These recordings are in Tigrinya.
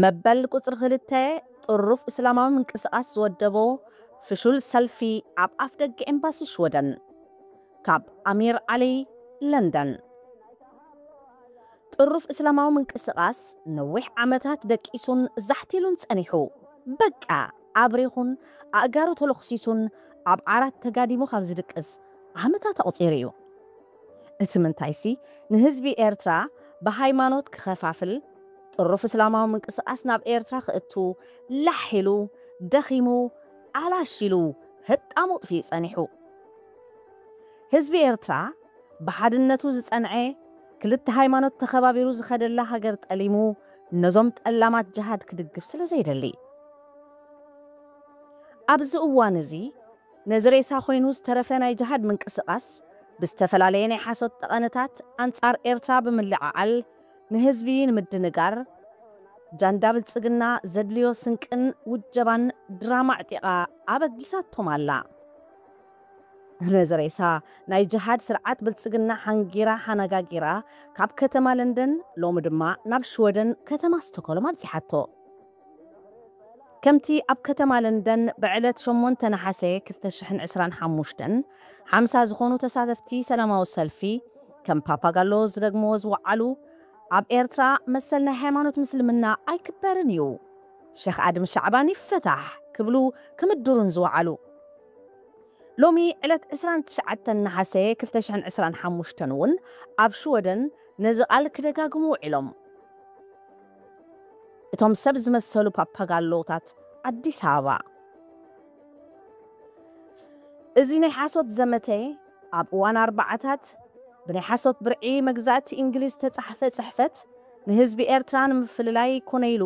መበል ቁጽሪ ክልተ ጥሩፍ እስላማዊ ምንቅስቓስ ዝወደቦ ፍሹል ሰልፊ ኣብ ኣፍደገ ኤምባሲ ሽወደን። ካብ ኣሚር ዓሊ፣ ለንደን። ጥሩፍ እስላማዊ ምንቅስቓስ ነዊሕ ዓመታት ደቂሱን ዛሕቲሉን ጸኒሑ። በቃ ኣብሪኹን ኣእጋሩ ተለኹሲሱን ኣብ ዓራት ተጋዲሙ ካብ ዝድቅስ ዓመታት ኣቑጺሩ እዩ። እቲ ምንታይሲ ንህዝቢ ኤርትራ ብሃይማኖት ክኸፋፍል፣ ጥሩፍ እስላማዊ ምንቅስቓስ ናብ ኤርትራ ክእቱ ላሕ ኢሉ፣ ደኺሙ፣ ኣላሽ ኢሉ ህጣሙ ኣጥፊኡ ጸኒሑ። ህዝቢ ኤርትራ ብሓድነቱ ዝጸንዐ፣ ክልተ ሃይማኖት ተኸባቢሩ ዝኸደላ ሃገር ጠሊሙ፣ ነዞም ጠላማት ጅሃድ ክድግፍ ስለ ዘይደሊ። ኣብዚ እዋን እዚ ነዚ ሬሳ ኮይኑ ዝተረፈ ናይ ጅሃድ ምንቅስቓስ ብዝተፈላለየ ናይ ሓሶት ጠቐነታት ኣንጻር ኤርትራ ብምልዕዓል ንህዝቢ ንምድንጋር ጃንዳ ብልጽግና ዘድልዮ ስንቅን ውጀባን ድራማ ኣዕጢቓ ኣበጊሳቶም ኣላ። ነዚ ሬሳ ናይ ጅሃድ ስርዓት ብልጽግና ሓንጊራ ሓነጋጊራ ካብ ከተማ ለንደን ሎሚ ድማ ናብ ሽወደን ከተማ ስቶኮልም ኣብጺሓቶ። ከምቲ ኣብ ከተማ ለንደን ብዕለት ሸሞንተ ነሓሰ ክልተ ሽሕን ዕስራን ሓሙሽተን ሓምሳ ዝኾኑ ተሳተፍቲ ሰላማዊ ሰልፊ ከም ፓፓጋሎ ዝደግምዎ ዝወዓሉ፣ ኣብ ኤርትራ መሰል ናይ ሃይማኖት ምስልምና ኣይክበርን እዩ፣ ሸኽ ኣድም ሻዕባን ይፈታሕ ክብሉ ክምድሩን ዝወዓሉ። ሎሚ ዕለት ዕስራን ትሽዓተን ነሓሰ ክልተ ሽሕን ዕስራን ሓሙሽተን እውን ኣብ ሽወደን ነዚ ቃል ክደጋግሙ ውዒሎም። እቶም ሰብ ዝመሰሉ ፓፓጋሎታት ኣዲስ ኣበባ። እዚ ናይ ሓሶት ዘመተ ኣብ እዋን ኣርባዓታት ብናይ ሓሶት ብርዒ መግዛእቲ እንግሊዝ ዝተጻሕፈ ጽሕፈት ንህዝቢ ኤርትራ ንምፍልላይ ኮነ ኢሉ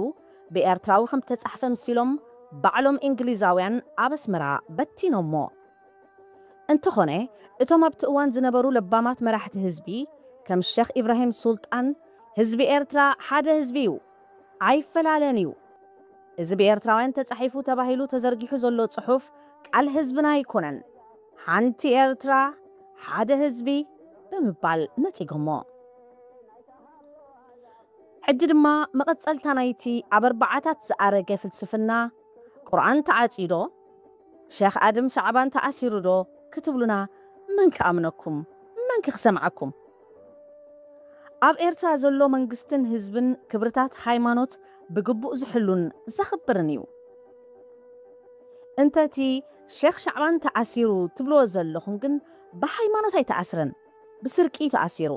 ብኤርትራዊ ከም ዝተጻሕፈ ምሲሎም ባዕሎም እንግሊዛውያን ኣብ ኣስመራ በቲኖሞ። እንተኾነ እቶም ኣብቲ እዋን ዝነበሩ ለባማት መራሕቲ ህዝቢ ከም ሸኽ ኢብራሂም ሱልጣን ህዝቢ ኤርትራ ሓደ ህዝቢ እዩ፣ ኣይፈላለን እዩ። እዚ ብኤርትራውያን ተጻሒፉ ተባሂሉ ተዘርጊሑ ዘሎ ጽሑፍ ቃል ህዝብና ኣይኮነን፣ ሓንቲ ኤርትራ፣ ሓደ ህዝቢ ብምባል ነጺጎሞ። ሕጂ ድማ መቐጸልታ ናይቲ ኣብ ኣርባዓታት ዝኣረገ ፍልስፍና ቁርኣን ተዓጽዩ ዶ? ሸኽ ኣድም ሻዕባን ተኣሲሩ ዶ ክትብሉና መን ክኣምነኩም? መን ክሰምዓኩም? ኣብ ኤርትራ ዘሎ መንግስትን ህዝብን ክብርታት ሃይማኖት ብግቡእ ዝሕሉን ዘኽብርን እዩ። እንተ እቲ ሸኽ ሻዕባን ተኣሲሩ ትብልዎ ዘለኹም ግን ብሃይማኖት ኣይተኣስረን፣ ብስርቂ እዩ ተኣሲሩ።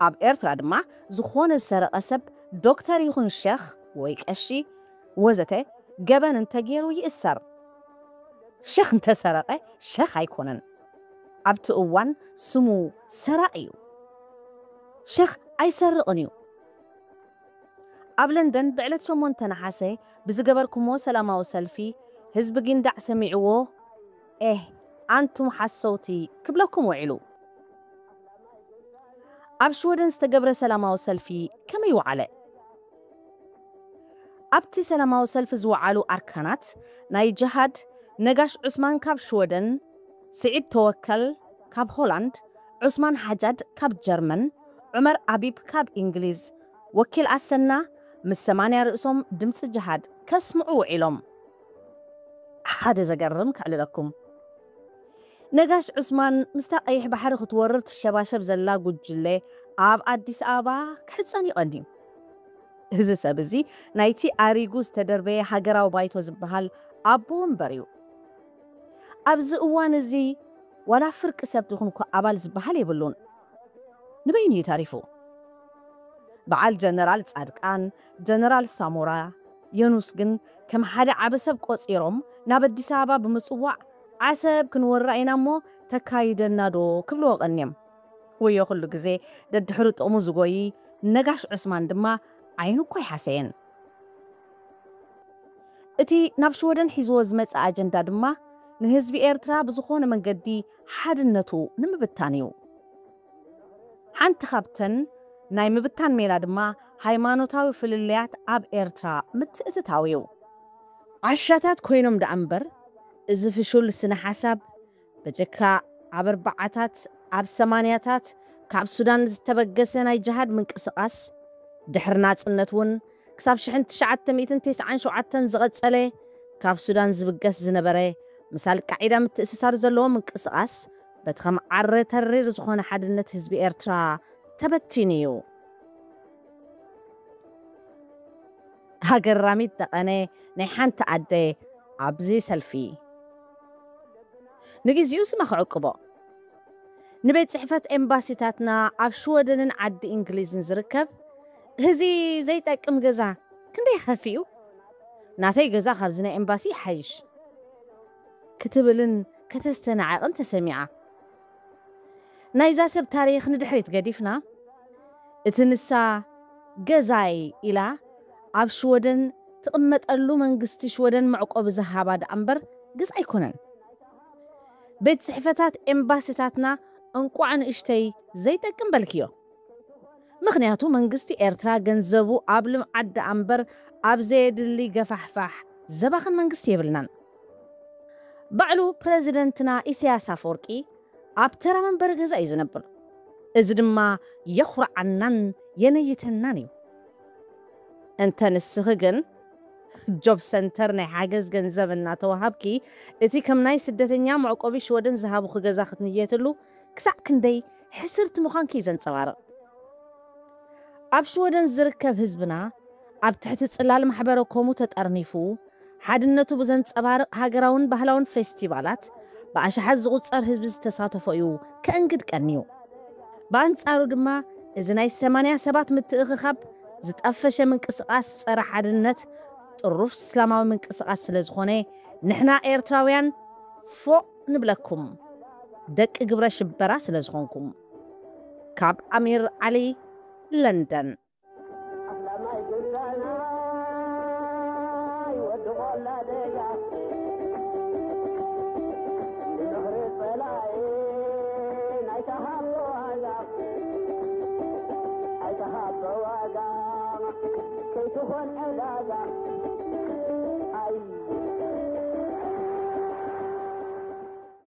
ኣብ ኤርትራ ድማ ዝኾነ ዝሰረቐ ሰብ ዶክተር ይኹን ሸኽ ወይ ቀሺ ወዘተ ገበን እንተገይሩ ይእሰር። ሸኽ እንተሰረቐ ሸኽ ኣይኮነን። ኣብቲ እዋን ስሙ ሰራቒ እዩ። ሸኽ ኣይሰርቕን እዩ። ኣብ ለንደን ብዕለት ሸሞንተ ነሓሰ ብዝገበርኩሞ ሰላማዊ ሰልፊ ህዝቢ ጊንዳዕ ሰሚዕዎ፣ ኤህ ኣንቱም ሓሰውቲ ክብለኩም ውዒሉ። ኣብ ሽወደን ዝተገብረ ሰላማዊ ሰልፊ ከመይ ወዓለ? ኣብቲ ሰላማዊ ሰልፊ ዝወዓሉ ኣርካናት ናይ ጅሃድ፣ ነጋሽ ዑስማን ካብ ሽወደን፣ ስዒድ ተወከል ካብ ሆላንድ፣ ዑስማን ሓጃድ ካብ ጀርመን፣ ዑመር ኣቢብ ካብ እንግሊዝ፣ ወኪል ኣሰና ምስ ሰማንያ ርእሶም ድምጺ ጅሃድ ከስምዑ ውዒሎም። ሓደ ዘገርም ከዕልለኩም። ነጋሽ ዑስማን ምስታ ቀይሕ ባሕሪ ክትወርር ትሸባሸብ ዘላ ጉጅለ ኣብ ኣዲስ ኣበባ ክሕጸን ይቐንዩ። እዚ ሰብ እዚ ናይቲ ኣሪጉ ዝተደርበየ ሃገራዊ ባይቶ ዝበሃል ኣቦ ወንበር እዩ። ኣብዚ እዋን እዚ ዋላ ፍርቂ ሰብ ይኹን እኳ ኣባል ዝበሃል የብሉን። ንበይኑ እዩ ተሪፉ። በዓል ጀነራል ጻድቃን፣ ጀነራል ሳሞራ የኑስ ግን ከም ሓደ ዓቢ ሰብ ቆጺሮም ናብ ኣዲስ ኣበባ ብምጽዋዕ ዓሰብ ክንወራ ኢና እሞ ተካይደና ዶ ክብልዎ ቀንዮም። ወዮ ኩሉ ግዜ ደድሕሪ ጥቕሙ ዝጎዪ ነጋሽ ዑስማን ድማ ዓይኑ እኳ ኣይሓሰየን። እቲ ናብ ሽወደን ሒዝዎ ዝመጸ ኣጀንዳ ድማ ንህዝቢ ኤርትራ ብዝኾነ መንገዲ ሓድነቱ ንምብታን እዩ። ሓንቲ ካብተን ናይ ምብታን ሜላ ድማ ሃይማኖታዊ ፍልልያት ኣብ ኤርትራ ምትእትታው እዩ። ዓሻታት ኮይኖም ደኣ እምበር፣ እዚ ፍሹል ስነ ሓሳብ በጀካ ኣብ ኣርባዓታት፣ ኣብ ሰማንያታት ካብ ሱዳን ዝተበገሰ ናይ ጅሃድ ምንቅስቓስ፣ ድሕሪ ናጽነት እውን ክሳብ ሽሕን ትሽዓተ ሚእትን ተስዓን ሸውዓተን ዝቐጸለ ካብ ሱዳን ዝብገስ ዝነበረ ምስ ኣልቃዒዳ ምትእስሳር ዘለዎ ምንቅስቓስ በቲ ከም ዓረ ተሪር ዝኾነ ሓድነት ህዝቢ ኤርትራ ተበቲኑ እዩ። ሃገር ራሚት ጠቐነ ናይ ሓንቲ ኣደ ኣብዚ ሰልፊ ንግዜኡ ስመ ክዕቅቦ። ንቤት ጽሕፈት ኤምባሲታትና ኣብ ሽወደንን ዓዲ እንግሊዝን ዝርከብ፣ እዚ ዘይጠቅም ገዛ ክንደይ ከፊኡ? ናተይ ገዛ ካብዚ ናይ ኤምባሲ ይሓይሽ ክትብልን ከተስተናዕቕን ተሰሚዓ። ናይዛ ሰብ ታሪኽ ንድሕሪት ገዲፍና፣ እቲ ንሳ ገዛይ ኢላ ኣብ ሽወደን ትቕመጠሉ መንግስቲ ሽወደን መዕቆቢ ዝሃባ ደኣ እምበር ገዛ ኣይኮነን። ቤት ጽሕፈታት ኤምባሲታትና እንቋዕ ንእሽተይ ዘይጠቅም በልክዮ። ምኽንያቱ መንግስቲ ኤርትራ ገንዘቡ ኣብ ልምዓት ደኣ እምበር ኣብ ዘየድሊ ገፋሕፋሕ ዘባኽን መንግስቲ የብልናን። ባዕሉ ፕረዚደንትና ኢሳያስ ኣፈወርቂ ኣብ ተራ መንበሪ ገዛ እዩ ዝነብር። እዚ ድማ የኹርዓናን የነይተናን እዩ። እንተ ንስኺ ግን ጆብ ሰንተር ናይ ሓገዝ ገንዘብ እናተዋሃብኪ፣ እቲ ከም ናይ ስደተኛ መዕቆቢ ሽወደን ዝሃቡኺ ገዛ ክትንየትሉ ክሳዕ ክንደይ ሕስርቲ ምዃንኪ እዩ ዘንጸባርቕ። ኣብ ሽወደን ዝርከብ ህዝብና ኣብ ትሕቲ ጽላል ማሕበረ ኮሙ ተጠርኒፉ፣ ሓድነቱ ብዘንጸባርቕ ሃገራውን ባህላውን ፌስቲቫላት ብኣሽሓት ዝቑጸር ህዝቢ ዝተሳተፎ እዩ ከእንግድ ቀንዩ። ብኣንጻሩ ድማ እዚ ናይ ሰማንያ ሰባት ምትእኽኻብ ዝጠፈሸ ምንቅስቓስ ጸረ ሓድነት ጥሩፍ እስላማዊ ምንቅስቓስ ስለ ዝኾነ፣ ንሕና ኤርትራውያን ፎእ ንብለኩም፣ ደቂ ግብረ ሽበራ ስለ ዝኾንኩም። ካብ ኣሚር ዓሊ፣ ለንደን።